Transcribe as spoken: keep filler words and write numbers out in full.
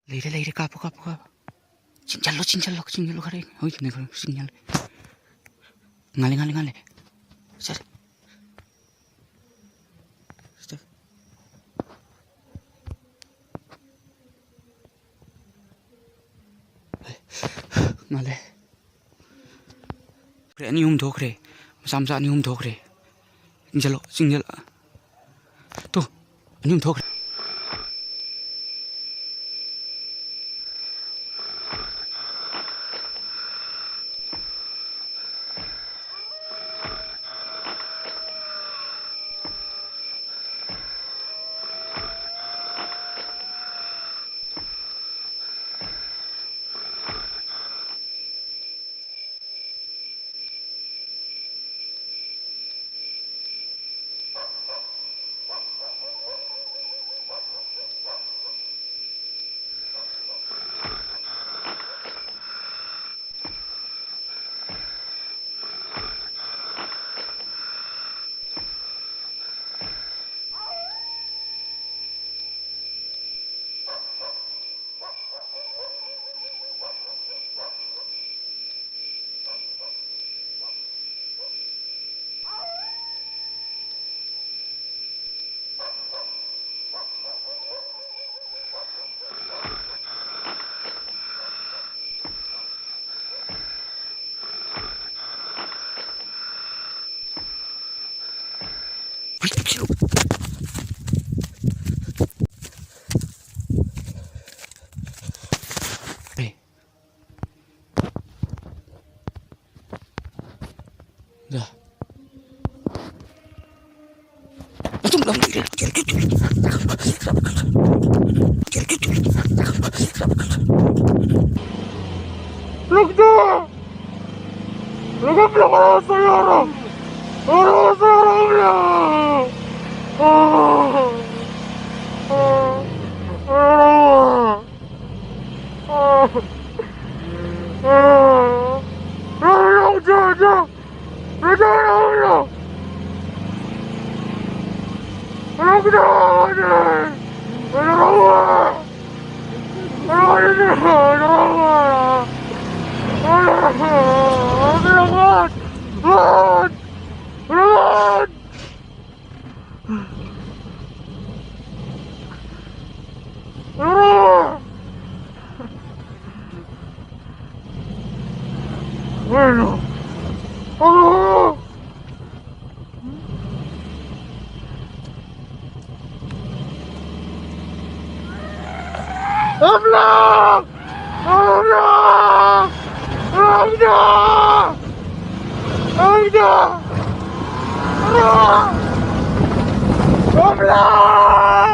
ꯂꯩꯔꯦ, ꯂꯩꯔꯦ, ꯀꯥꯞꯄꯨ, ꯀꯥꯞꯄꯨ, ꯀꯥꯞꯄꯨ꯫ ꯆꯤꯡꯁꯤꯜꯂꯨ, ꯆꯤꯡꯁꯤꯜꯂꯨ, ꯆꯤꯡꯁꯤꯜꯂꯨ ꯈꯔ꯫ ꯍꯣꯏ, ꯆꯤꯡꯁꯤꯜꯂꯨ, ꯆꯤꯡꯁꯤꯜꯂꯨ꯫ ꯉꯥꯜꯂꯦ, ꯉꯥꯜꯂꯦ, ꯉꯥꯜꯂꯦ꯫ ꯁꯦ꯫ ꯁꯦ꯫ ꯉꯥꯜꯂꯦ꯫ ꯈ꯭ꯔꯦ, ꯑꯅꯤ ꯑꯍꯨꯝ ꯊꯣꯛꯈ꯭ꯔꯦ꯫ ꯃꯆꯥ ꯃꯆꯥ ꯑꯅꯤ ꯑꯍꯨꯝ ꯊꯣꯛꯈ꯭ꯔꯦ꯫ ꯆꯤꯡꯁꯤꯜꯂꯣ, ꯆꯤꯡꯁꯤꯜꯂꯣ꯫ ꯇꯨ, ꯑꯅꯤ ꯑꯍꯨꯝ ꯊꯣꯛꯈ꯭ꯔꯦ꯫ رک جا! رک جا، بڑا سیارہ! بڑا سیارہ ہو گیا! آہ! آہ! آہ! آہ! آہ! رک جا! رک جا! رک جا! رک جا! Run! Run! Run! Run! Bueno. ¡Oh! ¡Habla! ¡Habla! ¡Habla! ¡Habla! ¡Habla!